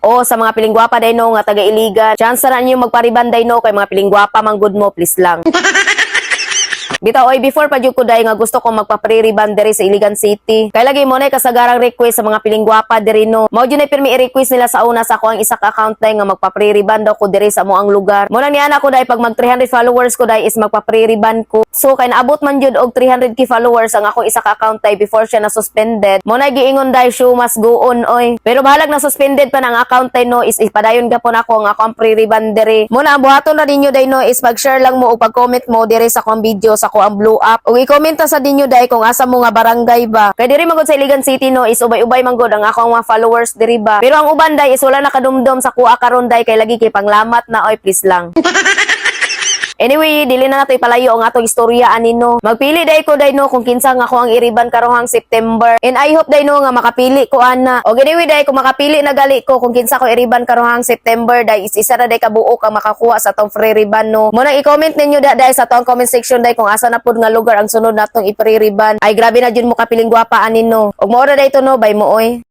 O sa mga pilinggwapa day no nga taga Iligan, chance na ninyo magpa-rebond day no, kay mga pilinggwapa man gud mo, please lang. Bitaw oy, before pa jud ko day nga gusto ko magpa-pre-rebond diri sa Iligan City. Kay lagi mo na kasagarang request sa mga pilinggwapa diri no. Mao jud na pirmi i-request nila sa una sa ako ang isa ka account day nga magpa-pre-rebond daw ko diri sa amoang lugar. Mo na niya ko day, pag mag 300 followers ko day is magpa-pre-rebond ko. So kay naabot man jud og 300K followers ang akong isa ka account day before siya na suspended. Mo na giingon day, show must go on oy. Pero bahalag na suspended pa ng account day no is ipadayon gapon ako ang akong pre-rebond diri. Mo na ang buhaton na ninyo day no is pag-share lang mo o pag-comment mo diri sa akong video sa ako ang blue app. Ug i-comment ta sa ninyo day kung asa mo nga barangay ba. Kay diri man gud sa Iligan City no is ubay-ubay man gud ang akong mga followers diri ba. Pero ang uban day is wala nakadumdum sa kuha karon day, kay lagi kay panglamat na oy, please lang. Anyway, dili na nato ipalayo ang atong istorya ani no. Magpili day ko day no kung kinsa nga ako ang i-rebond karohang September. And I hope day no nga makapili ko ana. Og anyway day, kung makapili na gali ko kung kinsa ko i-rebond karohang September day is isa ra day kabuok ang makakuha sa atong free rebond no. Mo nang i-comment ninyo da day sa atong comment section day kung asa na pud nga lugar ang sunod natong i-free rebond. Ay, grabe na jud mo kapiling gwapa ani no. Og mao ra day to no, bye mo oy.